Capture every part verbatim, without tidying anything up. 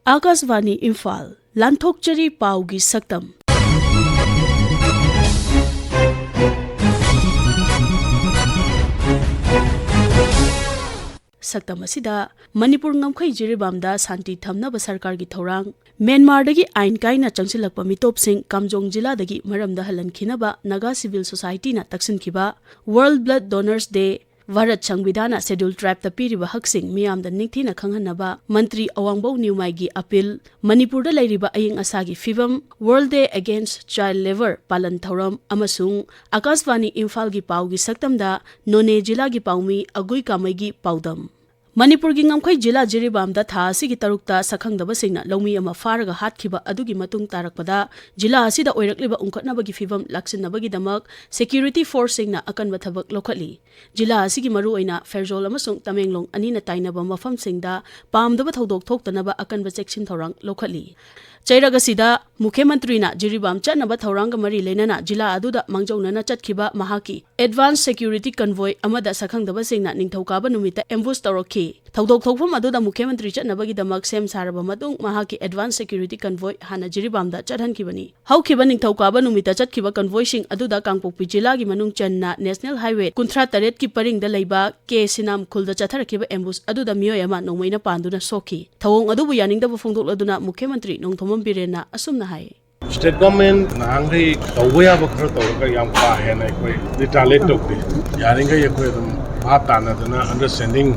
ꯑꯥꯀꯥꯁꯕꯥꯅꯤ ꯏꯝꯐꯥꯜ, ꯂꯥꯟꯊꯣꯛꯆꯔꯤ ꯄꯥꯎꯒꯤ ꯁꯛꯇꯝ꯫ ꯁꯛꯇꯝ ꯑꯁꯤꯗ ꯃꯅꯤꯄꯨꯔ ꯉꯝꯈꯩ ꯖꯤꯔꯤꯕꯥꯝꯗ ꯁꯥꯟꯇꯤ ꯊꯝꯅꯕ ꯁꯔꯀꯥꯔꯒꯤ ꯊꯧꯔꯥꯡ, ꯃ꯭ꯌꯥꯟꯃꯥꯔꯗꯒꯤ ꯑꯥꯏꯟ ꯀꯥꯏꯅ ꯆꯪꯁꯤꯜꯂꯛꯄ ꯃꯤꯇꯣꯞꯁꯤꯡ ꯀꯥꯝꯖꯣꯡ ꯖꯤꯂꯥꯗꯒꯤ ꯃꯔꯝꯗ ꯍꯜꯍꯟꯈꯤꯅꯕ ꯅꯥꯒꯥ ꯁꯤꯚꯤꯜ ꯁꯣꯁꯥꯏꯇꯤꯅ ꯇꯛꯁꯤꯟꯈꯤꯕ, World Blood Donors Day, Bharat ꯁꯪꯕꯤꯙꯥꯟꯅ ꯁꯦꯗ꯭ꯌꯨꯜ ꯇ꯭ꯔꯥꯏꯕꯇ ꯄꯤꯔꯤꯕ ꯍꯛꯁꯤꯡ ꯃꯤꯌꯥꯝꯗ ꯅꯤꯡꯊꯤꯅ ꯈꯪꯍꯟꯅꯕ ꯃꯟꯇ꯭ꯔꯤ ꯑꯋꯥꯡꯕꯧ ꯅ꯭ꯌꯨꯃꯥꯏꯒꯤ ꯑꯄꯤꯜ, ꯃꯅꯤꯄꯨꯔꯗ ꯂꯩꯔꯤꯕ ꯑꯏꯪ ꯑꯁꯥꯒꯤ ꯐꯤꯕꯝ, World Day Against Child Labour ꯄꯥꯂꯟ ꯊꯧꯔꯝ ꯑꯃꯁꯨꯡ ꯑꯥꯀꯥꯁꯕꯥꯅꯤ ꯏꯝꯐꯥꯜꯒꯤ ꯄꯥꯎꯒꯤ ꯁꯛꯇꯝꯗ ꯅꯣꯅꯦ ꯖꯤꯂꯥꯒꯤ ꯄꯥꯎꯃꯤ ꯑꯒꯨꯏ ꯀꯥꯃꯩꯒꯤ ꯄꯥꯎꯗꯝ꯫ ꯃꯅꯤꯄꯨꯔꯒꯤ ꯉꯝꯈꯩ ꯖꯤꯂꯥ ꯖꯤꯔꯤꯕꯥꯝꯗ ꯊꯥ ꯑꯁꯤꯒꯤ ꯇꯔꯨꯛꯇ ꯁꯛꯈꯪꯗꯕꯁꯤꯡꯅ ꯂꯧꯃꯤ ꯑꯃ ꯐꯥꯔꯒ ꯍꯥꯠꯈꯤꯕ ꯑꯗꯨꯒꯤ ꯃꯇꯨꯡ ꯇꯥꯔꯛꯄꯗ ꯖꯤꯂꯥ ꯑꯁꯤꯗ ꯑꯣꯏꯔꯛꯂꯤꯕ ꯎꯪꯈꯠꯅꯕꯒꯤ ꯐꯤꯕꯝ ꯂꯥꯛꯁꯤꯟꯅꯕꯒꯤꯗꯃꯛ ꯁꯦꯀ꯭ꯌꯨꯔꯤꯇꯤ ꯐꯣꯔꯁꯁꯤꯡꯅ ꯑꯀꯟꯕ ꯊꯕꯛ ꯂꯧꯈꯠꯂꯤ꯫ ꯖꯤꯂꯥ ꯑꯁꯤꯒꯤ ꯃꯔꯨꯑꯣꯏꯅ ꯐꯦꯔꯖꯣꯜ ꯑꯃꯁꯨꯡ ꯇꯃꯦꯡꯂꯣꯡ ꯑꯅꯤꯅ ꯇꯥꯏꯅꯕ ꯃꯐꯝꯁꯤꯡꯗ ꯄꯥꯝꯗꯕ ꯊꯧꯗꯣꯛ ꯊꯣꯛꯇꯅꯕ ꯑꯀꯟꯕ ꯆꯦꯛꯁꯤꯟ ꯊꯧꯔꯥꯡ ꯂꯧꯈꯠꯂꯤ꯫ ꯆꯩꯔꯛ ꯑꯁꯤꯗ ꯃꯨꯈ꯭ꯌ ꯃꯟꯇ꯭ꯔꯤꯅ ꯖꯤꯔꯤꯕꯥꯝ ꯆꯠꯅꯕ ꯊꯧꯔꯥꯡꯒ ꯃꯔꯤ ꯂꯩꯅꯅ ꯖꯤꯂꯥ ꯑꯗꯨꯗ ꯃꯥꯡꯖꯧꯅꯅ ꯆꯠꯈꯤꯕ ꯃꯍꯥꯛꯀꯤ ꯑꯦꯗꯚꯥꯟꯁ ꯁꯦꯀ꯭ꯌꯨꯔꯤꯇꯤ ꯀꯟꯚꯣꯏ ꯑꯃꯗ ꯁꯛꯈꯪꯗꯕꯁꯤꯡꯅ ꯅꯤꯡꯊꯧꯀꯥꯕ ꯅꯨꯃꯤꯠꯇ ꯑꯦꯝꯕꯨꯁ ꯇꯧꯔꯛꯈꯤ꯫ ꯊꯧꯗꯣꯛ ꯊꯣꯛꯐꯝ ꯑꯗꯨꯗ ꯃꯨꯈ꯭ꯌ ꯃꯟꯇ꯭ꯔꯤ ꯆꯠꯅꯕꯒꯤꯗꯃꯛ ꯁꯦꯝ ꯁꯥꯔꯕ ꯃꯇꯨꯡ ꯃꯍꯥꯛꯀꯤ ꯑꯦꯗꯚꯥꯟꯁ ꯁꯦꯀ꯭ꯌꯨꯔꯤꯇꯤ ꯀꯟꯚꯣꯏ ꯍꯥꯟꯅ ꯖꯤꯔꯤꯕꯥꯝꯗ ꯆꯠꯍꯟꯈꯤꯕꯅꯤ꯫ ꯍꯧꯈꯤꯕ ꯅꯤꯡꯊꯧꯀꯥꯕ ꯅꯨꯃꯤꯠꯇ ꯆꯠꯈꯤꯕ ꯀꯟꯚꯣꯏꯁꯤꯡ ꯑꯗꯨꯗ ꯀꯥꯡꯄꯣꯛꯄꯤ ꯖꯤꯂꯥꯒꯤ ꯃꯅꯨꯡ ꯆꯟꯅ ꯅꯦꯁꯅꯦꯜ ꯍꯥꯏꯋꯦ ꯀꯨꯟꯊ꯭ꯔꯥ ꯇꯔꯦꯠꯀꯤ ꯄꯔꯤꯡꯗ ꯂꯩꯕ ꯀꯦ ꯁꯤꯅꯥꯝ ꯈꯨꯜꯗ ꯆꯠꯊꯔꯛꯈꯤꯕ ꯑꯦꯝꯕꯨꯁ ꯑꯗꯨꯗ ꯃꯤꯑꯣꯏ ꯑꯃ ꯅꯣꯡꯃꯩꯅ ꯄꯥꯟꯗꯨꯅ ꯁꯣꯛꯈꯤ꯫ ꯊꯧꯑꯣꯡ ꯑꯗꯨꯕꯨ ꯌꯥꯅꯤꯡꯗꯕ ꯐꯣꯡꯗꯣꯛꯂꯗꯨꯅ ꯃꯨꯈ꯭ꯌ ꯃꯟꯇ꯭ꯔꯤ ꯅꯣꯡꯊꯣꯝꯕꯝ ꯕꯤꯔꯦꯟꯅ ꯑꯁꯨꯝꯅ ꯍꯥꯏ꯫ ꯁ꯭ꯇꯦꯠ ꯒꯚꯔꯟꯃꯦꯟꯠ ꯅꯍꯥꯟꯈꯩ ꯇꯧꯕ ꯌꯥꯕ ꯈꯔ ꯇꯧꯔꯒ ꯌꯥꯝ ꯀꯥ ꯍꯦꯟꯅ ꯑꯩꯈꯣꯏ ꯔꯤꯇꯥꯂꯤꯌꯦꯠ ꯇꯧꯗꯦ꯫ ꯌꯥꯔꯤꯈꯩ ꯑꯩꯈꯣꯏ ꯑꯗꯨꯝ ꯚꯥꯞ ꯇꯥꯅꯗꯅ ꯑꯟꯗꯔꯁ꯭ꯇꯦꯟꯗꯤꯡ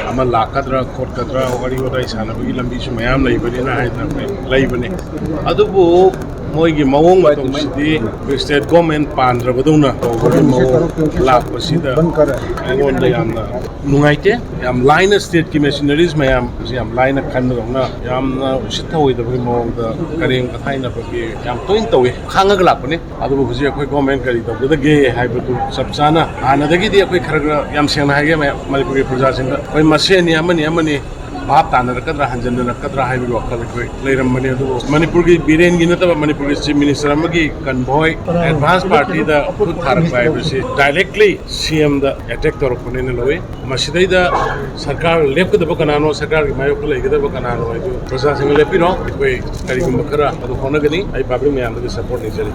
ꯑꯃ ꯂꯥꯛꯀꯗ꯭ꯔꯥ ꯈꯣꯠꯀꯗ꯭ꯔꯥ ꯋꯥꯔꯤ ꯋꯥꯇꯥꯏ ꯁꯥꯟꯅꯕꯒꯤ ꯂꯝꯕꯤꯁꯨ ꯃꯌꯥꯝ ꯂꯩꯕꯅꯤꯅ ꯍꯥꯏꯗꯅ ꯑꯩꯈꯣꯏ ꯂꯩꯕꯅꯤ꯫ ꯑꯗꯨꯕꯨ ꯃꯣꯏꯒꯤ ꯃꯑꯣꯡ ꯃꯇꯧꯁꯤꯗꯤ ꯑꯩꯈꯣꯏ ꯁ꯭ꯇꯦꯠ ꯒꯚꯔꯟꯃꯦꯟꯠ ꯄꯥꯟꯗ꯭ꯔꯕꯗꯧꯅ ꯇꯧꯕꯒꯤ ꯃꯑꯣꯡ ꯂꯥꯛꯄꯁꯤꯗ ꯑꯩꯉꯣꯟꯗ ꯌꯥꯝꯅ ꯅꯨꯡꯉꯥꯏꯇꯦ꯫ ꯌꯥꯝ ꯂꯥꯏꯅ ꯁ꯭ꯇꯦꯠꯀꯤ ꯃꯦꯁꯤꯅꯔꯤꯁ ꯃꯌꯥꯝꯁꯦ ꯌꯥꯝ ꯂꯥꯏꯅ ꯈꯟꯕꯗꯧꯅ ꯌꯥꯝꯅ ꯎꯁꯤꯠ ꯊꯑꯣꯏꯗꯕꯒꯤ ꯃꯑꯣꯡꯗ ꯀꯔꯦꯝ ꯀꯊꯥꯏꯅꯕꯒꯤ ꯌꯥꯝ ꯇꯣꯏꯅ ꯇꯧꯏ꯫ ꯈꯥꯡꯉꯒ ꯂꯥꯛꯄꯅꯤ꯫ ꯑꯗꯨꯕꯨ ꯍꯧꯖꯤꯛ ꯑꯩꯈꯣꯏ ꯒꯣꯔꯃꯦꯟ ꯀꯔꯤ ꯇꯧꯒꯗꯒꯦ ꯍꯥꯏꯕꯗꯨ ꯆꯞ ꯆꯥꯅ ꯍꯥꯟꯅꯗꯒꯤꯗꯤ ꯑꯩꯈꯣꯏ ꯈꯔ ꯈꯔ ꯌꯥꯝ ꯁꯦꯡꯅ ꯍꯥꯏꯒꯦ ꯃꯌꯥꯝ ꯃꯅꯤꯄꯨꯔꯒꯤ ꯄ꯭ꯔꯖꯥꯁꯤꯡꯗ ꯑꯩꯈꯣꯏ ꯃꯁꯦꯟꯅꯤ ꯑꯃꯅꯤ ꯑꯃꯅꯤ ꯚꯥꯞ ꯇꯥꯅꯔꯛꯀꯗ꯭ꯔꯥ, ꯍꯟꯖꯤꯟꯅꯔꯛꯀꯗ꯭ꯔꯥ ꯍꯥꯏꯕꯒꯤ ꯋꯥꯈꯜ ꯑꯩꯈꯣꯏ ꯂꯩꯔꯝꯕꯅꯤ꯫ ꯑꯗꯨꯕꯨ ꯃꯅꯤꯄꯨꯔꯒꯤ ꯕꯤꯔꯦꯟꯒꯤ ꯅꯠꯇꯕ ꯃꯅꯤꯄꯨꯔꯒꯤ ꯆꯤꯐ ꯃꯤꯅꯤꯁꯇꯔ ꯑꯃꯒꯤ ꯀꯟꯚꯣꯏ ꯑꯦꯗꯚꯥꯟꯁ ꯄꯥꯔꯇꯤꯗ ꯈꯨꯠ ꯊꯥꯔꯛꯄ ꯍꯥꯏꯕꯁꯤ ꯗꯥꯏꯔꯦꯛꯂꯤ ꯁꯤ ꯑꯦꯝꯗ ꯑꯦꯇꯦꯛ ꯇꯧꯔꯛꯄꯅꯦꯅ ꯂꯧꯏ꯫ ꯃꯁꯤꯗꯩꯗ ꯁꯔꯀꯥꯔ ꯂꯦꯞꯀꯗꯕ ꯀꯅꯥꯅꯣ, ꯁꯔꯀꯥꯔꯒꯤ ꯃꯥꯌꯣꯛꯇ ꯂꯩꯒꯗꯕ ꯀꯅꯥꯅꯣ ꯍꯥꯏꯗꯨ ꯄ꯭ꯔꯖꯥꯁꯤꯡꯅ ꯂꯦꯞꯄꯤꯔꯣ꯫ ꯑꯩꯈꯣꯏ ꯀꯔꯤꯒꯨꯝꯕ ꯈꯔ ꯑꯗꯨ ꯍꯣꯠꯅꯒꯅꯤ꯫ ꯑꯩ ꯄꯕ꯭ꯂꯤꯛ ꯃꯌꯥꯝꯗꯒꯤ ꯁꯄꯣꯔꯠ ꯅꯤꯖꯔꯤ꯫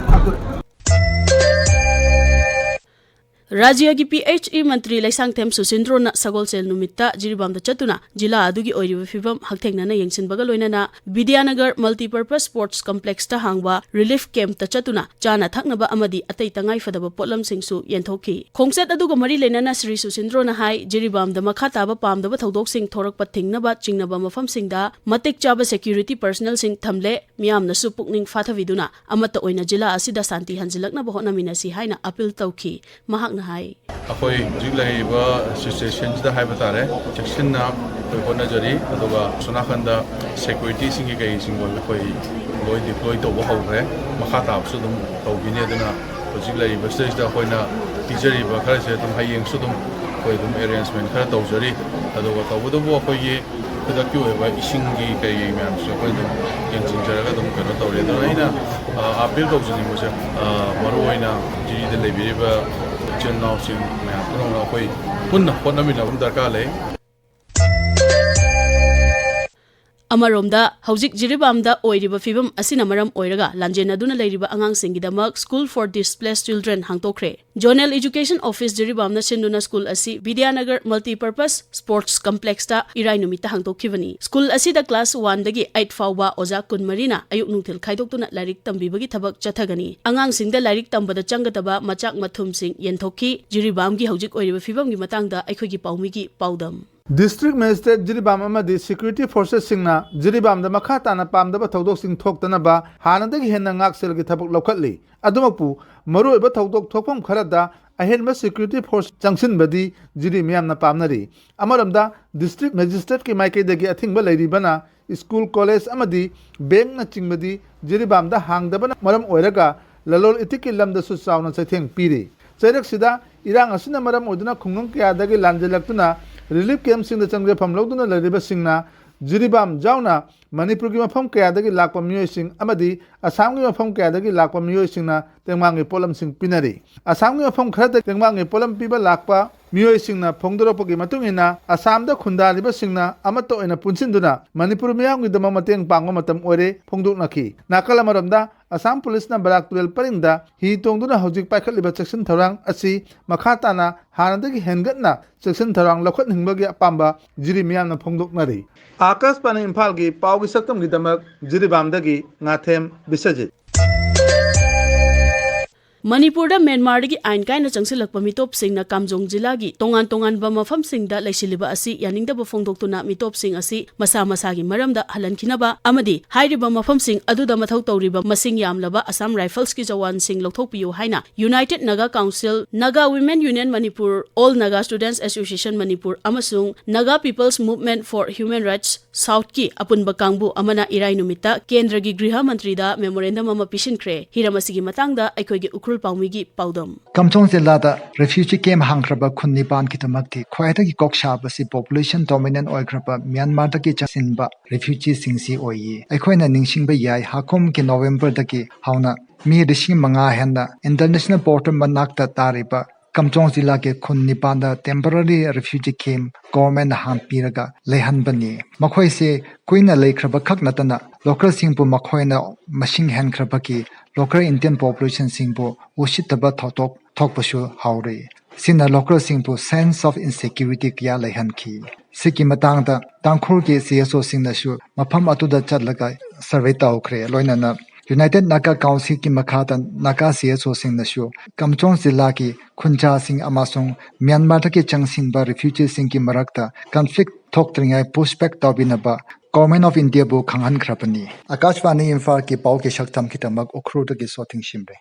ꯔꯥꯖ꯭ꯌꯒꯤ ꯄꯤ ꯑꯩꯆ ꯏ ꯃꯟꯇ꯭ꯔꯤ ꯂꯩꯁꯥꯡꯊꯦꯝ ꯁꯨꯁꯤꯟꯗ꯭ꯔꯣꯅ ꯁꯒꯣꯜꯁꯦꯜ ꯅꯨꯃꯤꯠꯇ ꯖꯤꯔꯤꯕꯥꯝꯗ ꯆꯠꯇꯨꯅ ꯖꯤꯂꯥ ꯑꯗꯨꯒꯤ ꯑꯣꯏꯔꯤꯕ ꯐꯤꯕꯝ ꯍꯛꯊꯦꯡꯅꯅ ꯌꯦꯡꯁꯤꯟꯕꯒ ꯂꯣꯏꯅꯅ ꯕꯤꯗ꯭ꯌꯥꯅꯒꯔ ꯃꯜꯇꯤꯄꯔꯄꯁ ꯁ꯭ꯄꯣꯔꯠꯁ ꯀꯝꯄ꯭ꯂꯦꯛꯁꯇ ꯍꯥꯡꯕ ꯔꯤꯂꯤꯐ ꯀꯦꯝꯞꯇ ꯆꯠꯇꯨꯅ ꯆꯥꯅ ꯊꯛꯅꯕ ꯑꯃꯗꯤ ꯑꯇꯩ ꯇꯉꯥꯏꯐꯗꯕ ꯄꯣꯠꯂꯝꯁꯤꯡꯁꯨ ꯌꯦꯟꯊꯣꯛꯈꯤ꯫ ꯈꯣꯡꯆꯠ ꯑꯗꯨꯒ ꯃꯔꯤ ꯂꯩꯅꯅ ꯁ꯭ꯔꯤ ꯁꯨꯁꯤꯟꯗ꯭ꯔꯣꯅ ꯍꯥꯏ, ꯖꯤꯔꯤꯕꯥꯝꯗ ꯃꯈꯥ ꯇꯥꯕ ꯄꯥꯝꯗꯕ ꯊꯧꯗꯣꯛꯁꯤꯡ ꯊꯣꯔꯛꯄ ꯊꯤꯡꯅꯕ ꯆꯤꯡꯅꯕ ꯃꯐꯝꯁꯤꯡꯗ ꯃꯇꯤꯛ ꯆꯥꯕ ꯁꯦꯀ꯭ꯌꯨꯔꯤꯇꯤ ꯄꯔꯁꯅꯦꯜꯁꯤꯡ ꯊꯝꯂꯦ꯫ ꯃꯤꯌꯥꯝꯅꯁꯨ ꯄꯨꯛꯅꯤꯡ ꯐꯥꯊꯕꯤꯗꯨꯅ ꯑꯃꯠꯇ ꯑꯣꯏꯅ ꯖꯤꯂꯥ ꯑꯁꯤꯗ ꯁꯥꯟꯇꯤ ꯍꯟꯖꯤꯜꯂꯛꯅꯕ ꯍꯣꯠꯅꯃꯤꯟꯅꯁꯤ ꯍꯥꯏꯅ ꯑꯄꯤꯜ ꯇꯧꯈꯤ꯫ ꯃꯍꯥꯛꯅ ꯍꯥꯏ꯫ ꯑꯩꯈꯣꯏ ꯍꯧꯖꯤꯛ ꯂꯩꯔꯤꯕ ꯁꯤꯆꯨꯋꯦꯁꯟꯁꯤꯗ ꯍꯥꯏꯕ ꯇꯥꯔꯦ, ꯆꯦꯛꯁꯤꯟꯅ ꯑꯩꯈꯣꯏ ꯍꯣꯠꯅꯖꯔꯤ꯫ ꯑꯗꯨꯒ ꯑꯁꯣꯝ ꯅꯥꯀꯟꯗ ꯁꯦꯀ꯭ꯌꯨꯔꯤꯇꯤꯁꯤꯡꯒꯤ ꯀꯩꯁꯤꯡꯕꯣ ꯑꯩꯈꯣꯏ ꯂꯣꯏ ꯗꯤꯄ꯭ꯂꯣꯏ ꯇꯧꯕ ꯍꯧꯈ꯭ꯔꯦ꯫ ꯃꯈꯥ ꯇꯥꯕꯁꯨ ꯑꯗꯨꯝ ꯇꯧꯈꯤꯅꯤ꯫ ꯑꯗꯨꯅ ꯍꯧꯖꯤꯛ ꯂꯩꯔꯤꯕ ꯁꯤꯗꯩꯁꯤꯗ ꯑꯩꯈꯣꯏꯅ ꯄꯤꯖꯔꯤꯕ ꯈꯔꯁꯦ ꯑꯗꯨꯝ ꯍꯌꯦꯡꯁꯨ ꯑꯗꯨꯝ ꯑꯩꯈꯣꯏ ꯑꯗꯨꯝ ꯑꯦꯔꯦꯟꯖꯃꯦꯟ ꯈꯔ ꯇꯧꯖꯔꯤ꯫ ꯑꯗꯨꯒ ꯇꯧꯕꯇꯕꯨ ꯑꯩꯈꯣꯏꯒꯤ ꯈꯨꯗꯛꯀꯤ ꯑꯣꯏꯕ ꯏꯁꯤꯡꯒꯤ ꯀꯩꯒꯤ ꯃꯌꯥꯝꯁꯨ ꯑꯩꯈꯣꯏ ꯑꯗꯨꯝ ꯌꯦꯡꯁꯤꯟꯖꯔꯒ ꯑꯗꯨꯝ ꯀꯩꯅꯣ ꯇꯧꯔꯤ꯫ ꯑꯗꯨꯅ ꯑꯩꯅ, ꯑ, ꯑꯥꯄꯤꯜ ꯇꯧꯖꯅꯤꯡꯕꯁꯦ, ꯑ, ꯃꯔꯨꯑꯣꯏꯅ ꯖꯤꯔꯤꯗ ꯂꯩꯕꯤꯔꯤꯕ ꯏꯆꯤꯜ ꯏꯅꯥꯎꯁꯤꯡ ꯃꯌꯥꯝ ꯄꯨꯝꯅꯃꯛ ꯑꯩꯈꯣꯏ ꯄꯨꯟꯅ ꯍꯣꯠꯅꯃꯤꯟꯅꯕ ꯑꯃ ꯗꯔꯀꯥꯔ ꯂꯩ꯫ ꯑꯃꯔꯣꯝꯗ, ꯍꯧꯖꯤꯛ ꯖꯤꯔꯤꯕꯥꯝꯗ ꯑꯣꯏꯔꯤꯕ ꯐꯤꯕꯝ ꯑꯁꯤꯅ ꯃꯔꯝ ꯑꯣꯏꯔꯒ ꯂꯥꯟꯖꯦꯟꯅꯗꯨꯅ ꯂꯩꯔꯤꯕ ꯑꯉꯥꯡꯁꯤꯡꯒꯤꯗꯃꯛ School for Displaced Children ꯍꯥꯡꯗꯣꯛꯈ꯭ꯔꯦ꯫ Zonal Education Office ꯖꯤꯔꯤꯕꯥꯝꯅ ꯁꯤꯟꯗꯨꯅ ꯁ꯭ꯀꯨꯜ ꯑꯁꯤ ꯕꯤꯗ꯭ꯌꯥꯅꯒꯔ ꯃꯜꯇꯤꯄꯔꯄꯁ ꯁ꯭ꯄꯣꯔꯠꯁ ꯀꯝꯄ꯭ꯂꯦꯛꯁꯇ ꯏꯔꯥꯏ ꯅꯨꯃꯤꯠꯇ ꯍꯥꯡꯗꯣꯛꯈꯤꯕꯅꯤ꯫ ꯁ꯭ꯀꯨꯜ ꯑꯁꯤꯗ ꯀ꯭ꯂꯥꯁ ꯋꯥꯟꯗꯒꯤ ꯑꯩꯠ ꯐꯥꯎꯕ ꯑꯣꯖꯥ ꯀꯨꯟꯃꯔꯤꯅ ꯑꯌꯨꯛ ꯅꯨꯡꯊꯤꯜ ꯈꯥꯏꯗꯣꯛꯇꯨꯅ ꯂꯥꯏꯔꯤꯛ ꯇꯝꯕꯤꯕꯒꯤ ꯊꯕꯛ ꯆꯠꯊꯒꯅꯤ꯫ ꯑꯉꯥꯡꯁꯤꯡꯗ ꯂꯥꯏꯔꯤꯛ ꯇꯝꯕꯗ ꯆꯪꯒꯗꯕ ꯃꯆꯥꯛ ꯃꯊꯨꯝꯁꯤꯡ ꯌꯦꯟꯊꯣꯛꯈꯤ꯫ ꯖꯤꯔꯤꯕꯥꯝꯒꯤ ꯍꯧꯖꯤꯛ ꯑꯣꯏꯔꯤꯕ ꯐꯤꯕꯝꯒꯤ ꯃꯇꯥꯡꯗ ꯑꯩꯈꯣꯏꯒꯤ ꯄꯥꯎꯃꯤꯒꯤ ꯄꯥꯎꯗꯝ꯫ ꯗꯤꯁꯇ꯭ꯔꯤꯛ ꯃꯦꯖꯤꯁꯇ꯭ꯔꯦꯠ ꯖꯤꯔꯤꯕꯥꯝ ꯑꯃꯗꯤ ꯁꯦꯀ꯭ꯌꯨꯔꯤꯇꯤ ꯐꯣꯔꯁꯦꯁꯁꯤꯡꯅ ꯖꯤꯔꯤꯕꯥꯝꯗ ꯃꯈꯥ ꯇꯥꯅ ꯄꯥꯝꯗꯕ ꯊꯧꯗꯣꯛꯁꯤꯡ ꯊꯣꯛꯇꯅꯕ ꯍꯥꯟꯅꯗꯒꯤ ꯍꯦꯟꯅ ꯉꯥꯛꯁꯦꯜꯒꯤ ꯊꯕꯛ ꯂꯧꯈꯠꯂꯤ꯫ ꯑꯗꯨꯃꯛꯄꯨ, ꯃꯔꯨꯑꯣꯏꯕ ꯊꯧꯗꯣꯛ ꯊꯣꯛꯐꯝ ꯈꯔꯗ ꯑꯍꯦꯟꯕ ꯁꯦꯀ꯭ꯌꯨꯔꯤꯇꯤ ꯐꯣꯔꯁ ꯆꯪꯁꯤꯟꯕꯗꯤ ꯖꯤꯔꯤ ꯃꯤꯌꯥꯝꯅ ꯄꯥꯝꯅꯔꯤ꯫ ꯑꯃꯔꯣꯝꯗ, ꯗꯤꯁꯇ꯭ꯔꯤꯛ ꯃꯦꯖꯤꯁꯇ꯭ꯔꯦꯠꯀꯤ ꯃꯥꯏꯀꯩꯗꯒꯤ ꯑꯊꯤꯡꯕ ꯂꯩꯔꯤꯕꯅ ꯁ꯭ꯀꯨꯜ, ꯀꯣꯂꯦꯖ ꯑꯃꯗꯤ ꯕꯦꯡꯛꯅꯆꯤꯡꯕꯗꯤ ꯖꯤꯔꯤꯕꯥꯝꯗ ꯍꯥꯡꯗꯕꯅ ꯃꯔꯝ ꯑꯣꯏꯔꯒ ꯂꯂꯣꯜ ꯏꯇꯤꯛꯀꯤ ꯂꯝꯗꯁꯨ ꯆꯥꯎꯅ ꯆꯩꯊꯦꯡ ꯄꯤꯔꯤ꯫ ꯆꯩꯔꯛꯁꯤꯗ ꯏꯔꯥꯡ ꯑꯁꯤꯅ ꯃꯔꯝ ꯑꯣꯏꯗꯨꯅ ꯈꯨꯡꯒꯪ ꯀꯌꯥꯗꯒꯤ ꯂꯥꯟꯖꯦꯜꯂꯛꯇꯨꯅ ꯔꯤꯂꯤꯐ ꯀꯦꯝꯞꯁꯤꯡꯗ ꯆꯪꯖꯐꯝ ꯂꯧꯗꯨꯅ ꯂꯩꯔꯤꯕꯁꯤꯡꯅ ꯖꯤꯔꯤꯕꯥꯝ ꯌꯥꯎꯅ ꯃꯅꯤꯄꯨꯔꯒꯤ ꯃꯐꯝ ꯀꯌꯥꯗꯒꯤ ꯂꯥꯛꯄ ꯃꯤꯑꯣꯏꯁꯤꯡ ꯑꯃꯗꯤ ꯑꯁꯥꯝꯒꯤ ꯃꯐꯝ ꯀꯌꯥꯗꯒꯤ ꯂꯥꯛꯄ ꯃꯤꯑꯣꯏꯁꯤꯡꯅ ꯇꯦꯡꯕꯥꯡꯒꯤ ꯄꯣꯠꯂꯝꯁꯤꯡ ꯄꯤꯅꯔꯤ꯫ ꯑꯁꯥꯝꯒꯤ ꯃꯐꯝ ꯈꯔꯗ ꯇꯦꯡꯕꯥꯡꯒꯤ ꯄꯣꯠꯂꯝ ꯄꯤꯕ ꯂꯥꯛꯄ ꯃꯤꯑꯣꯏꯁꯤꯡꯅ ꯐꯣꯡꯗꯣꯔꯛꯄꯒꯤ ꯃꯇꯨꯡ ꯏꯟꯅ, ꯑꯁꯥꯝꯗ ꯈꯨꯟꯗꯥꯔꯤꯕꯁꯤꯡꯅ ꯑꯃꯠꯇ ꯑꯣꯏꯅ ꯄꯨꯟꯁꯤꯟꯗꯨꯅ ꯃꯅꯤꯄꯨꯔ ꯃꯤꯌꯥꯝꯒꯤꯗꯃꯛ ꯃꯇꯦꯡ ꯄꯥꯡꯕ ꯃꯇꯝ ꯑꯣꯏꯔꯦ ꯐꯣꯡꯗꯣꯛꯅꯈꯤ꯫ ꯅꯥꯀꯜ ꯑꯃꯔꯣꯝꯗ, ꯑꯁꯥꯝ ꯄꯨꯂꯤꯁꯅ ꯕꯔꯥꯛ ꯇꯨꯔꯦꯜ ꯄꯔꯤꯡꯗ ꯍꯤ ꯇꯣꯡꯗꯨꯅ ꯍꯧꯖꯤꯛ ꯄꯥꯏꯈꯠꯂꯤꯕ ꯆꯦꯛꯁꯤꯟ ꯊꯧꯔꯥꯡ ꯑꯁꯤ ꯃꯈꯥ ꯇꯥꯅ ꯍꯥꯟꯅꯗꯒꯤ ꯍꯦꯟꯒꯠꯅ ꯆꯦꯛꯁꯤꯟ ꯊꯧꯔꯥꯡ ꯂꯧꯈꯠꯅꯤꯡꯕꯒꯤ ꯑꯄꯥꯝꯕ ꯖꯤꯔꯤ ꯃꯤꯌꯥꯝꯅ ꯐꯣꯡꯗꯣꯛꯅꯔꯤ꯫ ꯑꯥꯀꯥꯁꯕꯥꯅꯤ ꯏꯝꯐꯥꯜꯒꯤ ꯄꯥꯎꯒꯤ ꯁꯛꯇꯝꯒꯤꯗꯃꯛ ꯖꯤꯔꯤꯕꯥꯝꯗꯒꯤ ꯉꯥꯊꯦꯝ ꯕꯤꯁ꯭ꯋꯖꯤꯠ꯫ ꯃꯅꯤꯄꯨꯔꯗ ꯃ꯭ꯌꯥꯟꯃꯥꯔꯗꯒꯤ ꯑꯥꯏꯟ ꯀꯥꯏꯅ ꯆꯪꯁꯤꯜꯂꯛꯄ ꯃꯤꯇꯣꯞꯁꯤꯡꯅ ꯀꯥꯝꯖꯣꯡ ꯖꯤꯂꯥꯒꯤ ꯇꯣꯉꯥꯟ ꯇꯣꯉꯥꯟꯕ ꯃꯐꯝꯁꯤꯡꯗ ꯂꯩꯁꯤꯜꯂꯤꯕ ꯑꯁꯤ ꯌꯥꯅꯤꯡꯗꯕ ꯐꯣꯡꯗꯣꯛꯇꯨꯅ ꯃꯤꯇꯣꯞꯁꯤꯡ ꯑꯁꯤ ꯃꯁꯥ ꯃꯁꯥꯒꯤ ꯃꯔꯝꯗ ꯍꯜꯍꯟꯈꯤꯅꯕ ꯑꯃꯗꯤ ꯍꯥꯏꯔꯤꯕ ꯃꯐꯝꯁꯤꯡ ꯑꯗꯨꯗ ꯃꯊꯧ ꯇꯧꯔꯤꯕ ꯃꯁꯤꯡ ꯌꯥꯝꯂꯕ ꯑꯁꯥꯝ ꯔꯥꯏꯐꯜꯁꯀꯤ ꯖꯋꯥꯟꯁꯤꯡ ꯂꯧꯊꯣꯛꯄꯤꯌꯨ ꯍꯥꯏꯅ United Naga Council, Naga Women Union Manipur, All Naga Students Association Manipur ꯑꯃꯁꯨꯡ Naga People's Movement for Human Rights ꯁꯥꯎꯠꯀꯤ ꯑꯄꯨꯟꯕ ꯀꯥꯡꯕꯨ ꯑꯃꯅ ꯏꯔꯥꯏ ꯅꯨꯃꯤꯠꯇ ꯀꯦꯟꯗ꯭ꯔꯒꯤ ꯒ꯭ꯔꯤꯍ ꯃꯟꯇ꯭ꯔꯤꯗ ꯃꯦꯃꯣꯔꯦꯟꯗꯝ ꯑꯃ ꯄꯤꯁꯤꯟꯈ꯭ꯔꯦ꯫ ꯍꯤꯔꯝ ꯑꯁꯤꯒꯤ ꯃꯇꯥꯡꯗ ꯑꯩꯈꯣꯏꯒꯤ ꯎꯈ꯭ꯔꯨꯜ ꯄꯥꯎꯃꯤꯒꯤ ꯄꯥꯎꯗꯝ꯫ ꯀꯝꯆꯣꯡ ꯖꯤꯂꯥꯗ ꯔꯤꯐ꯭ꯌꯨꯖꯤ ꯀꯦꯝꯞ ꯍꯥꯡꯈ꯭ꯔꯕ ꯈꯨꯟ ꯅꯤꯄꯥꯟꯒꯤꯗꯃꯛꯇꯤ ꯈ꯭ꯋꯥꯏꯗꯒꯤ ꯀꯣꯛ ꯁꯥꯕꯁꯤ ꯄꯣꯄꯨꯂꯦꯁꯟ ꯗꯣꯃꯤꯅꯦꯟꯠ ꯑꯣꯏꯈ꯭ꯔꯕ ꯃ꯭ꯌꯥꯟꯃꯥꯔꯗꯒꯤ ꯆꯪꯁꯤꯟꯕ ꯔꯤꯐ꯭ꯌꯨꯖꯤꯁꯤꯡꯁꯤ ꯑꯣꯏꯌꯦ꯫ ꯑꯩꯈꯣꯏꯅ ꯅꯤꯡꯁꯤꯡꯕ ꯌꯥꯏ, ꯍꯥꯀꯨꯝꯒꯤ ꯅꯣꯕꯦꯝꯕꯔꯗꯒꯤ ꯍꯧꯅ ꯃꯤ ꯂꯤꯁꯤꯡ ꯃꯉꯥ ꯍꯦꯟꯅ ꯏꯟꯇꯔꯅꯦꯁꯅꯦꯜ ꯕꯣꯔꯗꯔ ꯃꯅꯥꯛꯇ ꯇꯥꯔꯤꯕ ꯀꯝꯆꯣꯡ ꯖꯤꯂꯥꯒꯤ ꯈꯨꯟ ꯅꯤꯄꯥꯟꯗ ꯇꯦꯝꯄꯔꯔꯤ ꯔꯤꯐ꯭ꯌꯨꯖꯤ ꯀꯦꯝꯞ ꯒꯣꯔꯃꯦꯟꯅ ꯍꯥꯡꯄꯤꯔꯒ ꯂꯩꯍꯟꯕꯅꯤ꯫ ꯃꯈꯣꯏꯁꯦ ꯀꯨꯏꯅ ꯂꯩꯈ꯭ꯔꯕ ꯈꯛ ꯅꯠꯇꯅ, ꯂꯣꯀꯦꯜꯁꯤꯡꯕꯨ ꯃꯈꯣꯏꯅ ꯃꯁꯤꯡ ꯍꯦꯟꯈ꯭ꯔꯕꯒꯤ ꯂꯣꯀꯦꯜ ꯏꯟꯗꯤꯌꯟ ꯄꯣꯄꯨꯂꯦꯁꯟꯁꯤꯡꯕꯨ ꯎꯁꯤꯠꯇꯕ ꯊꯧꯗꯣꯛ ꯊꯣꯛꯄꯁꯨ ꯍꯧꯔꯤ꯫ ꯁꯤꯅ ꯂꯣꯀꯦꯜꯁꯤꯡꯕꯨ ꯁꯦꯟꯁ ꯑꯣꯐ ꯏꯟꯁꯦꯀ꯭ꯌꯨꯔꯤꯇꯤ ꯀꯌꯥ ꯂꯩꯍꯟꯈꯤ꯫ ꯁꯤꯒꯤ ꯃꯇꯥꯡꯗ ꯇꯥꯡꯈꯨꯜꯒꯤ ꯁꯤ ꯑꯦꯁ ꯑꯣꯁꯤꯡꯅꯁꯨ ꯃꯐꯝ ꯑꯗꯨꯗ ꯆꯠꯂꯒ ꯁꯔꯚꯦ ꯇꯧꯈ꯭ꯔꯦ꯫ ꯂꯣꯏꯅꯅ ꯌꯨꯅꯥꯏꯇꯦꯗ ꯅꯥꯒꯥ ꯀꯥꯎꯟꯁꯤꯜꯒꯤ ꯃꯈꯥꯗ ꯅꯥꯒꯥ ꯁꯤ ꯑꯦꯁ ꯑꯣꯁꯤꯡꯅꯁꯨ ꯀꯝꯆꯣꯡ ꯖꯤꯂꯥꯒꯤ ꯈꯨꯟꯖꯥꯁꯤꯡ ꯑꯃꯁꯨꯡ ꯃ꯭ꯌꯥꯟꯃꯥꯔꯗꯒꯤ ꯆꯪꯁꯤꯟꯕ ꯔꯤꯐ꯭ꯌꯨꯖꯤꯁꯤꯡꯒꯤ ꯃꯔꯛꯇ ꯀꯟꯐ꯭ꯂꯤꯛ ꯊꯣꯛꯇ꯭ꯔꯤꯉꯩ ꯄꯨꯁꯕꯦꯛ ꯇꯧꯕꯤꯅꯕ ꯒꯣꯔꯃꯦꯟ ꯑꯣꯐ ꯏꯟꯗꯤꯌꯥꯕꯨ ꯈꯪꯍꯟꯈ꯭ꯔꯕꯅꯤ꯫ ꯑꯥꯀꯥꯁꯕꯥꯅꯤ ꯏꯝꯐꯥꯜꯒꯤ ꯄꯥꯎꯒꯤ ꯁꯛꯇꯝꯒꯤꯗꯃꯛ ꯎꯈ꯭ꯔꯨꯜꯗꯒꯤ ꯁꯣꯊꯤꯡ ꯁꯤꯝꯔꯦ꯫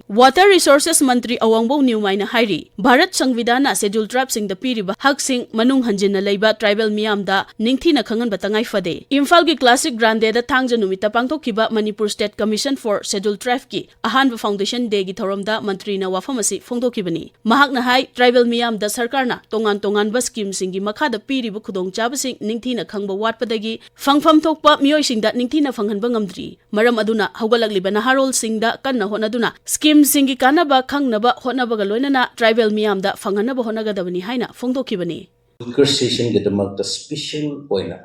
Water Resources ꯃꯟꯇ꯭ꯔꯤ ꯑꯋꯥꯡꯕꯧ ꯅ꯭ꯌꯨꯃꯥꯏꯅ ꯍꯥꯏꯔꯤ, ꯚꯥꯔꯠ ꯁꯪꯕꯤꯙꯥꯟꯅ Scheduled Tribeꯁꯤꯡꯗ ꯄꯤꯔꯤꯕ ꯍꯛꯁꯤꯡ ꯃꯅꯨꯡ ꯍꯟꯖꯤꯟꯅ ꯂꯩꯕ tribal ꯃꯤꯌꯥꯝꯗ ꯅꯤꯡꯊꯤꯅ ꯈꯪꯍꯟꯕ ꯇꯉꯥꯏ ꯐꯗꯦ꯫ ꯏꯝꯐꯥꯜꯒꯤ Classic Grandeda ꯊꯥꯡꯖ ꯅꯨꯃꯤꯠꯇ ꯄꯥꯡꯊꯣꯛꯈꯤꯕ Manipur State Commission for Scheduled Tribeꯀꯤ ꯑꯍꯥꯟꯕ Foundation Dayꯒꯤ ꯊꯧꯔꯝꯗ ꯃꯟꯇ꯭ꯔꯤꯅ ꯋꯥꯐꯝ ꯑꯁꯤ ꯐꯣꯡꯗꯣꯛꯈꯤꯕꯅꯤ꯫ ꯃꯍꯥꯛꯅ ꯍꯥꯏ, tribal ꯃꯤꯌꯥꯝꯗ ꯁꯔꯀꯥꯔꯅ ꯇꯣꯉꯥꯟ ꯇꯣꯉꯥꯟꯕ schemeꯁꯤꯡꯒꯤ ꯃꯈꯥꯗ ꯄꯤꯔꯤꯕ ꯈꯨꯗꯣꯡꯆꯥꯕꯁꯤꯡ ꯅꯤꯡꯊꯤꯅ ꯈꯪꯕ ꯋꯥꯠꯄꯗꯒꯤ ꯐꯪꯐꯝ ꯊꯣꯛꯄ ꯃꯤꯑꯣꯏꯁꯤꯡꯗ ꯅꯤꯡꯊꯤꯅ ꯐꯪꯍꯟꯕ ꯉꯝꯗ꯭ꯔꯤ꯫ ꯃꯔꯝ ꯑꯗꯨꯅ ꯍꯧꯒꯠꯂꯛꯂꯤꯕ ꯅꯍꯥꯔꯣꯜꯁꯤꯡꯗ ꯀꯟꯅ ꯍꯣꯠꯅꯗꯨꯅ schemeꯁꯤꯡꯒꯤ ꯀꯥꯟꯅꯕ ꯈꯪꯅꯕ ꯍꯣꯠꯅꯕꯒ ꯂꯣꯏꯅꯅ tribal ꯃꯤꯌꯥꯝꯗ ꯐꯪꯍꯟꯅꯕ ꯍꯣꯠꯅꯒꯗꯕꯅꯤ ꯍꯥꯏꯅ ꯐꯣꯡꯗꯣꯛꯈꯤꯕꯅꯤ꯫ Educationꯒꯤꯗꯃꯛꯇ special ꯑꯣꯏꯅ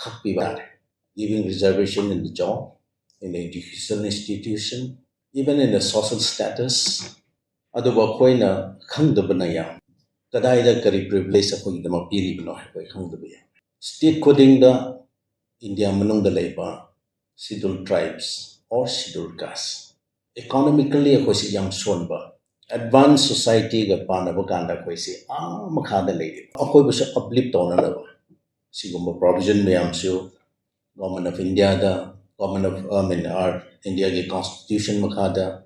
ꯈꯛꯄꯤꯕ ꯇꯥꯔꯦ꯫ Giving reservation in the job, in the educational institution, even in the social status. ꯑꯗꯨꯕꯨ ꯑꯩꯈꯣꯏꯅ ꯈꯪꯗꯕꯅ ꯌꯥꯝ, ꯀꯗꯥꯏꯗ ꯀꯔꯤ privilege ꯑꯩꯈꯣꯏꯒꯤꯗꯃꯛ ꯄꯤꯔꯤꯕꯅꯣ ꯍꯥꯏꯕ ꯑꯩꯈꯣꯏ ꯈꯪꯗꯕ ꯌꯥꯝ꯫ State ꯈꯨꯗꯤꯡꯗ ꯏꯟꯗꯤꯌꯥ ꯃꯅꯨꯡꯗ ꯂꯩꯕ Scheduled Tribes or Scheduled Caste, economically ꯑꯩꯈꯣꯏꯁꯤ ꯌꯥꯝ ꯁꯣꯟꯕ, advanced societyꯒ ꯄꯥꯟꯅꯕ ꯀꯥꯟꯗ ꯑꯩꯈꯣꯏꯁꯤ ꯑꯥ ꯃꯈꯥꯗ ꯂꯩꯔꯤꯕ, ꯑꯩꯈꯣꯏꯕꯨꯁꯨ uplift ꯇꯧꯅꯅꯕ ꯁꯤꯒꯨꯝꯕ provision ꯃꯌꯥꯝꯁꯨ Government of Indiaꯗ, Government of, I mean, our Indiaꯒꯤ Constitution ꯃꯈꯥꯗ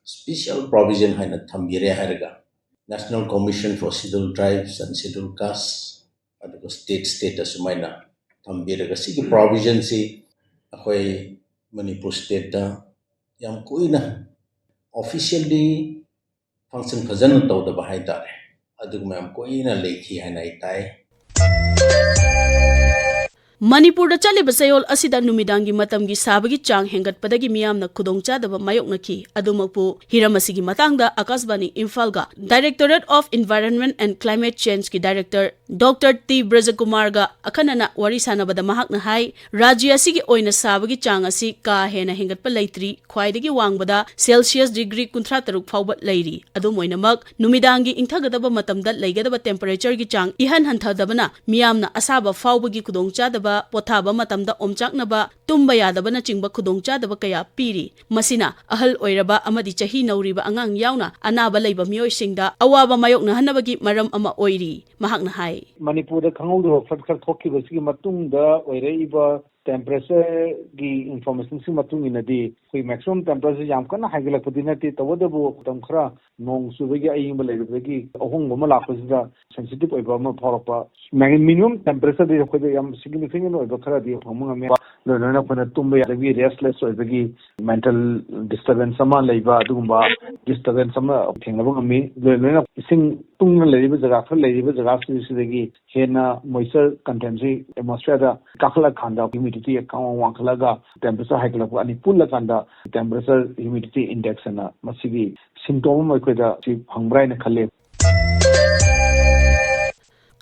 special provision ꯍꯥꯏꯅ ꯊꯝꯕꯤꯔꯦ ꯍꯥꯏꯔꯒ National Commission for Scheduled Tribes and Scheduled Caste, ꯑꯗꯨꯒ state stateꯇ ꯁꯨꯃꯥꯏꯅ ꯊꯝꯕꯤꯔꯒ ꯁꯤꯒꯤ provisionꯁꯤ ꯑꯩꯈꯣꯏ ꯃꯅꯤꯄꯨꯔ stateꯇ ꯌꯥꯝ ꯀꯨꯏꯅ officially function ꯐꯖꯅ ꯇꯧꯗꯕ ꯍꯥꯏꯇꯥꯔꯦ, ꯑꯗꯨꯒꯨꯝꯕ ꯌꯥꯝ ꯀꯨꯏꯅ ꯂꯩꯈꯤ ꯍꯥꯏꯅ ꯑꯩ ꯇꯥꯏ꯫ ꯃꯅꯤꯄꯨꯔꯗ ꯆꯠꯂꯤꯕ ꯆꯌꯣꯜ ꯑꯁꯤꯗ ꯅꯨꯃꯤꯗꯥꯡꯒꯤ ꯃꯇꯝꯒꯤ ꯁꯥꯕꯒꯤ ꯆꯥꯡ ꯍꯦꯟꯒꯠꯄꯗꯒꯤ ꯃꯤꯌꯥꯝꯅ ꯈꯨꯗꯣꯡꯆꯥꯗꯕ ꯃꯥꯌꯣꯛꯅꯈꯤ꯫ ꯑꯗꯨꯃꯛꯄꯨ ꯍꯤꯔꯝ ꯑꯁꯤꯒꯤ ꯃꯇꯥꯡꯗ ꯑꯀꯥꯁꯕꯥꯅꯤ ꯏꯝꯐꯥꯜꯒ Directorate of Environment and Climate Changeꯀꯤ director Doctor T ꯕ꯭ꯔꯖꯀꯨꯃꯥꯔꯒ ꯑꯈꯟꯅꯅ ꯋꯥꯔꯤ ꯁꯥꯟꯅꯕꯗ ꯃꯍꯥꯛꯅ ꯍꯥꯏ, ꯔꯥꯖ꯭ꯌ ꯑꯁꯤꯒꯤ ꯑꯣꯏꯅ ꯁꯥꯕꯒꯤ ꯆꯥꯡ ꯑꯁꯤ ꯀꯥ ꯍꯦꯟꯅ ꯍꯦꯟꯒꯠꯄ ꯂꯩꯇ꯭ꯔꯤ꯫ ꯈ꯭ꯋꯥꯏꯗꯒꯤ ꯋꯥꯡꯕꯗ Celsius degree ꯀꯨꯟꯊ꯭ꯔꯥ ꯇꯔꯨꯛ ꯐꯥꯎꯕ ꯂꯩꯔꯤ꯫ ꯑꯗꯨꯝ ꯑꯣꯏꯅꯃꯛ, ꯅꯨꯃꯤꯗꯥꯡꯒꯤ ꯏꯪꯊꯒꯗꯕ ꯃꯇꯝꯗ ꯂꯩꯒꯗꯕ temperatureꯒꯤ ꯆꯥꯡ ꯏꯍꯟ ꯍꯟꯊꯗꯕꯅ ꯃꯤꯌꯥꯝꯅ ꯑꯁꯥꯕ ꯐꯥꯎꯕꯒꯤ ꯈꯨꯗꯣꯡꯆꯥꯗꯕ, ꯄꯣꯊꯥꯕ ꯃꯇꯝꯗ ꯑꯣꯝꯆꯥꯛꯅꯕ, ꯇꯨꯝꯕ ꯌꯥꯗꯕꯅꯆꯤꯡꯕ ꯈꯨꯗꯣꯡꯆꯥꯗꯕ ꯀꯌꯥ ꯄꯤꯔꯤ꯫ ꯃꯁꯤꯅ ꯑꯍꯜ ꯑꯣꯏꯔꯕ ꯑꯃꯗꯤ ꯆꯍꯤ ꯅꯧꯔꯤꯕ ꯑꯉꯥꯡ ꯌꯥꯎꯅ ꯑꯅꯥꯕ ꯂꯩꯕ ꯃꯤꯑꯣꯏꯁꯤꯡꯗ ꯑꯋꯥꯕ ꯃꯥꯌꯣꯛꯅꯍꯟꯅꯕꯒꯤ ꯃꯔꯝ ꯑꯃ ꯑꯣꯏꯔꯤ꯫ ꯃꯍꯥꯛꯅ ꯍꯥꯏ꯫ ꯃꯅꯤꯄꯨꯔꯗ ꯈꯪꯍꯧꯗꯕ flood ꯈꯔ ꯊꯣꯛꯈꯤꯕꯁꯤꯒꯤ ꯃꯇꯨꯡꯗ ꯑꯣꯏꯔꯛꯏꯕ Temperatureꯒꯤ informationꯁꯤ ꯃꯇꯨꯡ ꯏꯟꯅꯗꯤ ꯑꯩꯈꯣꯏ maximum temperatureꯁꯤ ꯌꯥꯝ ꯀꯟꯅ ꯍꯥꯏꯒꯠꯂꯛꯄꯗꯤ ꯅꯠꯇꯦ, ꯇꯧꯕꯇꯕꯨ ꯃꯇꯝ ꯈꯔ ꯅꯣꯡ ꯆꯨꯕꯒꯤ ꯑꯌꯤꯡꯕ ꯂꯩꯔꯨꯕꯗꯒꯤ ꯑꯍꯣꯡꯕ ꯑꯃ ꯂꯥꯛꯄꯁꯤꯗ sensitive ꯑꯣꯏꯕ ꯑꯃ ꯐꯥꯎꯔꯛꯄ꯫ Minimum temperatureꯗꯤ ꯑꯩꯈꯣꯏꯗ ꯌꯥꯝ significant ꯑꯣꯏꯕ ꯈꯔꯗꯤ ꯐꯪꯕ ꯉꯝꯃꯤ꯫ ꯂꯣꯏ ꯂꯣꯏꯅ ꯑꯩꯈꯣꯏꯅ ꯇꯨꯝꯕ ꯌꯥꯗꯕꯒꯤ, restless ꯑꯣꯏꯕꯒꯤ, mental disturbance ꯑꯃ ꯂꯩꯕ, ꯑꯗꯨꯒꯨꯝꯕ disturbance ꯑꯃ ꯊꯦꯡꯅꯕ ꯉꯝꯃꯤ꯫ ꯂꯣꯏ ꯂꯣꯏꯅ ꯏꯁꯤꯡ ꯇꯨꯡꯅ ꯂꯩꯔꯤꯕ ꯖꯒꯥ, ꯈꯔ ꯂꯩꯔꯤꯕ ꯖꯒꯥꯁꯤꯡꯁꯤꯗꯒꯤ ꯍꯦꯟꯅ moisture contentꯁꯤ atmosphereꯗ ꯀꯥꯈꯠꯂꯀꯥꯟꯗ humidity ꯈꯪꯋꯥꯡ ꯋꯥꯡꯈꯠꯂꯒ temperature ꯍꯥꯏꯒꯠꯂꯛꯄ ꯑꯅꯤ ꯄꯨꯜꯂꯀꯥꯟꯗ temperature humidity index ꯑꯅ ꯃꯁꯤꯒꯤ symptom ꯑꯃ ꯑꯩꯈꯣꯏꯗ ꯁꯤ ꯐꯪꯕ꯭ꯔꯥ ꯍꯥꯏꯅ ꯈꯜꯂꯤ꯫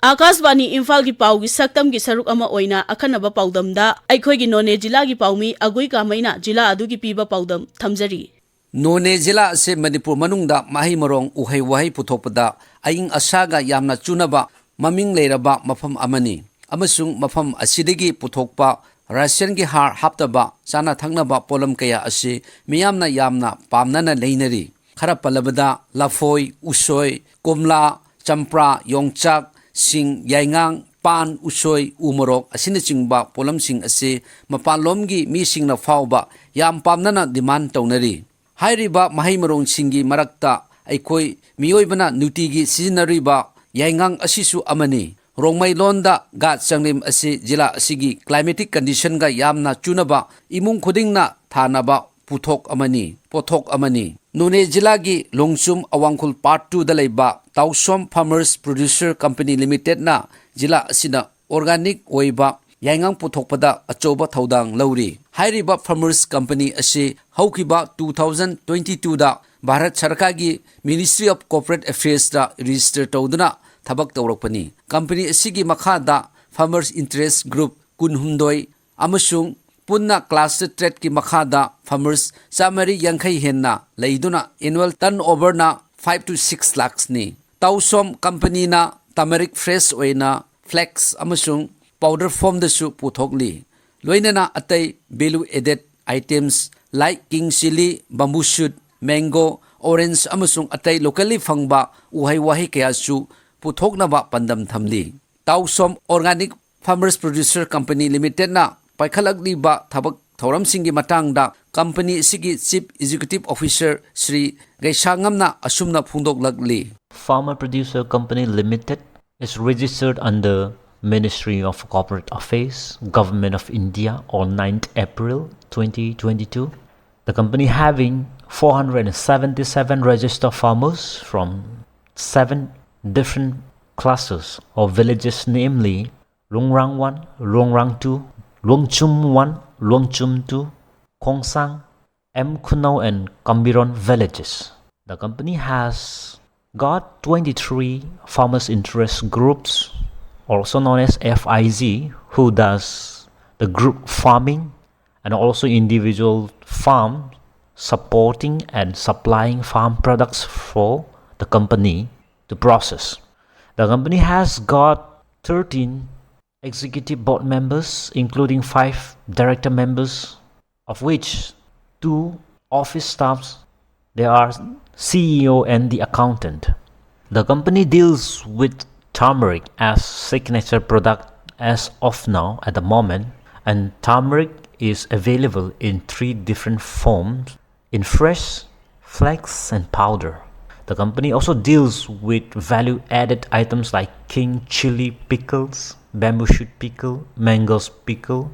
ꯑꯥꯀꯥꯁꯕꯥꯅꯤ ꯏꯝꯐꯥꯜꯒꯤ ꯄꯥꯎꯒꯤ ꯁꯛꯇꯝꯒꯤ ꯁꯔꯨꯛ ꯑꯃ ꯑꯣꯏꯅ ꯑꯈꯟꯅꯕ ꯄꯥꯎꯗꯝꯗ ꯑꯩꯈꯣꯏꯒꯤ ꯅꯣꯅꯦ ꯖꯤꯂꯥꯒꯤ ꯄꯥꯎꯃꯤ ꯑꯒꯨꯏ ꯀꯥꯃꯩꯅ ꯖꯤꯂꯥ ꯑꯗꯨꯒꯤ ꯄꯤꯕ ꯄꯥꯎꯗꯝ ꯊꯝꯖꯔꯤ꯫ ꯅꯣꯅꯦ ꯖꯤꯂꯥ ꯑꯁꯤ ꯃꯅꯤꯄꯨꯔ ꯃꯅꯨꯡꯗ ꯃꯍꯩ ꯃꯔꯣꯡ, ꯎꯍꯩ ꯋꯥꯍꯩ ꯄꯨꯊꯣꯛꯄꯗ ꯑꯏꯪ ꯑꯁꯥꯒ ꯌꯥꯝꯅ ꯆꯨꯅꯕ ꯃꯃꯤꯡ ꯂꯩꯔꯕ ꯃꯐꯝ ꯑꯃꯅꯤ, ꯑꯃꯁꯨꯡ ꯃꯐꯝ ꯑꯁꯤꯗꯒꯤ ꯄꯨꯊꯣꯛꯄ ꯔꯁꯤꯌꯟꯒꯤ ꯍꯥꯔ ꯍꯥꯞꯇꯕ ꯆꯥꯅ ꯊꯛꯅꯕ ꯄꯣꯠꯂꯝ ꯀꯌꯥ ꯑꯁꯤ ꯃꯤꯌꯥꯝꯅ ꯌꯥꯝꯅ ꯄꯥꯝꯅꯅ ꯂꯩꯅꯔꯤ꯫ ꯈꯔ ꯄꯜꯂꯕꯗ ꯂꯐꯣꯏ, ꯎꯁꯣꯏ, ꯀꯣꯝꯂꯥ, ꯆꯝꯄ꯭ꯔꯥ, ꯌꯣꯡꯆꯥꯛ, ꯁꯤꯡ, ꯌꯥꯏꯉꯪ, ꯄꯥꯟ, ꯎꯁꯣꯏ, ꯎ ꯃꯣꯔꯣꯛ ꯑꯁꯤꯅꯆꯤꯡꯕ ꯄꯣꯠꯂꯝꯁꯤꯡ ꯑꯁꯤ ꯃꯄꯥꯟꯂꯣꯝꯒꯤ ꯃꯤꯁꯤꯡꯅ ꯐꯥꯎꯕ ꯌꯥꯝ ꯄꯥꯝꯅꯅ demand ꯇꯧꯅꯔꯤ꯫ ꯍꯥꯏꯔꯤꯕ ꯃꯍꯩ ꯃꯔꯣꯡꯁꯤꯡꯒꯤ ꯃꯔꯛꯇ ꯑꯩꯈꯣꯏ ꯃꯤꯑꯣꯏꯕꯅ ꯅꯨꯡꯇꯤꯒꯤ ꯁꯤꯖꯤꯟꯅꯔꯤꯕ ꯌꯥꯏꯉꯪ ꯑꯁꯤꯁꯨ ꯑꯃꯅꯤ꯫ ꯔꯣꯡꯃꯩ ꯂꯣꯟꯗ ꯒꯥꯠ ꯆꯪꯔꯤꯝ ꯑꯁꯤ ꯖꯤꯂꯥ ꯑꯁꯤꯒꯤ climatic conditionꯒ ꯌꯥꯝꯅ ꯆꯨꯅꯕ, ꯏꯃꯨꯡ ꯈꯨꯗꯤꯡꯅ ꯊꯥꯅꯕ ꯄꯣꯠꯊꯣꯛ ꯑꯃꯅꯤ, ꯄꯣꯠꯊꯣꯛ ꯑꯃꯅꯤ꯫ ꯅꯣꯅꯦ ꯖꯤꯂꯥꯒꯤ ꯂꯣꯡꯆꯨꯝ ꯑꯋꯥꯡꯈꯨꯜ Part twoꯗ ꯂꯩꯕ ꯇꯥꯎꯁꯣꯝ Farmers Producer Company Limitedꯅ ꯖꯤꯂꯥ ꯑꯁꯤꯗ organic ꯑꯣꯏꯕ ꯌꯥꯏꯉꯪ ꯄꯨꯊꯣꯛꯄꯗ ꯑꯆꯧꯕ ꯊꯧꯗꯥꯡ ꯂꯧꯔꯤ꯫ ꯍꯥꯏꯔꯤꯕ farmers company ꯑꯁꯤ ꯍꯧꯈꯤꯕ two thousand twenty twoꯗ ꯚꯥꯔꯠ ꯁꯔꯀꯥꯔꯒꯤ Ministry of Corporate Affairsꯇ register ꯇꯧꯗꯨꯅ ꯊꯕꯛ ꯇꯧꯔꯛꯄꯅꯤ꯫ Company ꯑꯁꯤꯒꯤ ꯃꯈꯥꯗ farmers interest group ꯀꯨꯟꯍꯨꯝꯗꯣꯏ ꯑꯃꯁꯨꯡ ꯄꯨꯟꯅ class ꯇꯔꯦꯠꯀꯤ ꯃꯈꯥꯗ farmers ꯆꯥꯃꯔꯤ ꯌꯥꯡꯈꯩ ꯍꯦꯟꯅ ꯂꯩꯗꯨꯅ annual turnoverꯅ five to six lakhsꯅꯤ꯫ ꯇꯥꯎꯁꯣꯝ companyꯅ turmeric fresh ꯑꯣꯏꯅ flask ꯑꯃꯁꯨꯡ powder formꯗꯁꯨ ꯄꯨꯊꯣꯛꯂꯤ꯫ ꯂꯣꯏꯅꯅ ꯑꯇꯩ value added items like king chilli, bamboo shoot, mango, orange ꯑꯃꯁꯨꯡ ꯑꯇꯩ locally ꯐꯪꯕ ꯎꯍꯩ ꯋꯥꯍꯩ ꯀꯌꯥꯁꯨ ꯄꯨꯊꯣꯛꯅꯕ ꯄꯥꯟꯗꯝ ꯊꯝꯂꯤ꯫ ꯇꯥꯎꯁꯣꯝ Organic Farmers Producer Company Limitedꯅ ꯄꯥꯏꯈꯠꯂꯛꯂꯤꯕ ꯊꯕꯛ ꯊꯧꯔꯝꯁꯤꯡꯒꯤ ꯃꯇꯥꯡꯗ ꯀꯝꯄꯅꯤ ꯑꯁꯤꯒꯤ Chief Executive Officer ꯁ꯭ꯔꯤ ꯒꯩꯁꯥꯉꯝꯅ ꯑꯁꯨꯝꯅ ꯐꯣꯡꯗꯣꯛꯂꯛꯂꯤ꯫ Farmer Producer Company Limited is registered under Ministry of Corporate Affairs, Government of India on ninth April twenty twenty-two. The company having four hundred seventy-seven registered farmers from seven different clusters or villages, namely Luongrang one, Luongrang two, Luongchum one, Luongchum two, Khongsang, M Khunou and Kambiron villages. The company has got twenty-three farmers interest groups, also known as F I G, who does the group farming and also individual farm supporting and supplying farm products for the company to process. The company has got thirteen executive board members, including five director members, of which two office staffs. They are C E O and the accountant. The company deals with turmeric as signature product as of now at the moment, and turmeric is available in three different forms: in fresh, flakes, and powder. The company also deals with value-added items like king chili pickles, bamboo shoot pickle, mangoes pickle,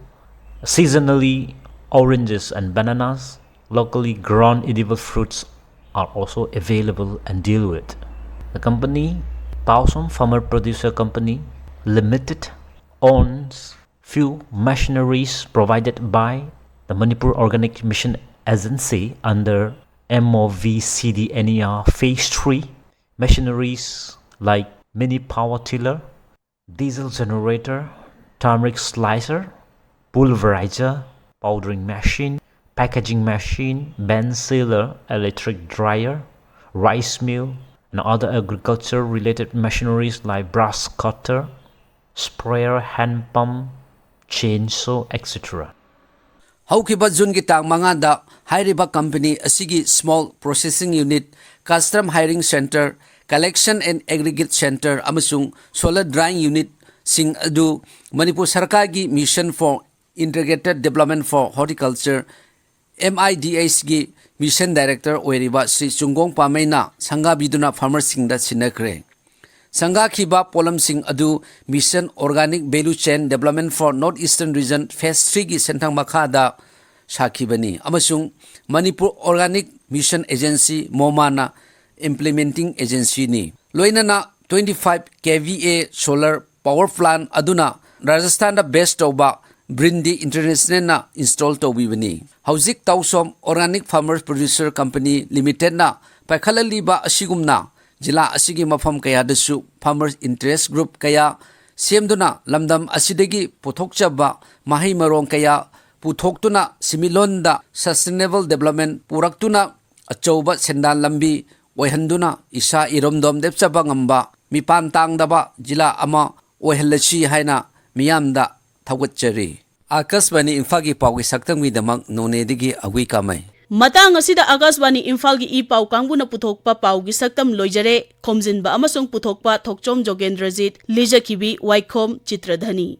seasonally oranges and bananas, locally grown edible fruits are also available and deal with. The company, Taosom Farmer Producer Company Limited, owns few machineries provided by the Manipur Organic Mission Agency under M O V C D N E R Phase three. Machineries like mini power tiller, diesel generator, turmeric slicer, pulverizer, powdering machine, packaging machine, band sealer, electric dryer, rice mill, and other agriculture-related machineries like brush cutter, sprayer, hand pump, chainsaw, et cetera. ꯍꯧꯈꯤꯕ ꯖꯨꯟꯒꯤ ꯇꯥꯡ ꯃꯉꯥꯗ ꯍꯥꯏꯔꯤꯕ company ꯑꯁꯤꯒꯤ small processing unit, custom hiring center, collection and aggregate center ꯑꯃꯁꯨꯡ solar drying unitꯁꯤꯡ ꯑꯗꯨ ꯃꯅꯤꯄꯨꯔ ꯁꯔꯀꯥꯔꯒꯤ Mission for Integrated Development for Horticulture, M I D H ꯒꯤ Mission Director ꯑꯣꯏꯔꯤꯕ ꯁ꯭ꯔꯤ ꯆꯨꯡꯒꯣꯡ ꯄꯥꯃꯩꯅ ꯁꯪꯒꯥꯕꯤꯗꯨꯅ farmerꯁꯤꯡꯗ ꯁꯤꯟꯅꯈ꯭ꯔꯦ꯫ ꯁꯪꯒꯥꯈꯤꯕ ꯄꯣꯠꯂꯝꯁꯤꯡ ꯑꯗꯨ Mission Organic Value Chain Development for North Eastern Region Phase three ꯒꯤ ꯁꯦꯟꯊꯪ ꯃꯈꯥꯗ ꯁꯥꯈꯤꯕꯅꯤ ꯑꯃꯁꯨꯡ Manipur Organic Mission Agency, MOMAꯅ implementing agencyꯅꯤ꯫ ꯂꯣꯏꯅꯅ twenty five K V A solar power plant ꯑꯗꯨꯅ ꯔꯥꯖꯁꯊꯥꯟꯗ base ꯇꯧꯕ ꯕ꯭ꯔꯤꯟꯗꯤ ꯏꯟꯇꯔꯅꯦꯁꯅꯦꯜꯅ install ꯇꯧꯕꯤꯕꯅꯤ꯫ ꯍꯧꯖꯤꯛ ꯇꯧꯁꯣꯝ Organic Farmers Producer Company Limitedꯅ ꯄꯥꯏꯈꯠꯂꯛꯂꯤꯕ ꯑꯁꯤꯒꯨꯝꯅ ꯖꯤꯂꯥ ꯑꯁꯤꯒꯤ ꯃꯐꯝ ꯀꯌꯥꯗꯁꯨ farmers interest group ꯀꯌꯥ ꯁꯦꯝꯗꯨꯅ ꯂꯝꯗꯝ ꯑꯁꯤꯗꯒꯤ ꯄꯨꯊꯣꯛꯆꯕ ꯃꯍꯩ ꯃꯔꯣꯡ ꯀꯌꯥ ꯄꯨꯊꯣꯛꯇꯨꯅ ꯁꯤꯃꯤꯠꯂꯣꯟꯗ sustainable development ꯄꯨꯔꯛꯇꯨꯅ ꯑꯆꯧꯕ ꯁꯦꯟꯗꯥꯟ ꯂꯝꯕꯤ ꯑꯣꯏꯍꯟꯗꯨꯅ ꯏꯁꯥ ꯏꯔꯣꯝꯗꯣꯝ ꯂꯦꯞꯆꯕ ꯉꯝꯕ ꯃꯤꯄꯥꯟ ꯇꯥꯡꯗꯕ ꯖꯤꯂꯥ ꯑꯃ ꯑꯣꯏꯍꯜꯂꯁꯤ ꯍꯥꯏꯅ ꯃꯤꯌꯥꯝꯗ ꯊꯧꯒꯠꯆꯔꯤ꯫ ꯑꯥꯀꯥꯁꯕꯥꯅꯤ ꯏꯝꯐꯥꯜꯒꯤ ꯄꯥꯎꯒꯤ ꯁꯛꯇꯝꯒꯤꯗꯃꯛ ꯅꯣꯅꯦꯗꯒꯤ ꯑꯒꯨꯏ ꯀꯥꯃꯩ꯫ ꯃꯇꯥꯡ ꯑꯁꯤꯗ ꯑꯥꯀꯥꯁꯕꯥꯅꯤ ꯏꯝꯐꯥꯜꯒꯤ ꯏ ꯄꯥꯎ ꯀꯥꯡꯕꯨꯅ ꯄꯨꯊꯣꯛꯄ ꯄꯥꯎꯒꯤ ꯁꯛꯇꯝ ꯂꯣꯏꯖꯔꯦ꯫ ꯈꯣꯝꯖꯤꯟꯕ ꯑꯃꯁꯨꯡ ꯄꯨꯊꯣꯛꯄ ꯊꯣꯛꯆꯣꯝ ꯖꯣꯒꯦꯟꯗ꯭ꯔꯖꯤꯠ, ꯂꯤꯖꯈꯤꯕꯤ ꯋꯥꯏꯈꯣꯝ ꯆꯤꯇ꯭ꯔꯙꯅꯤ꯫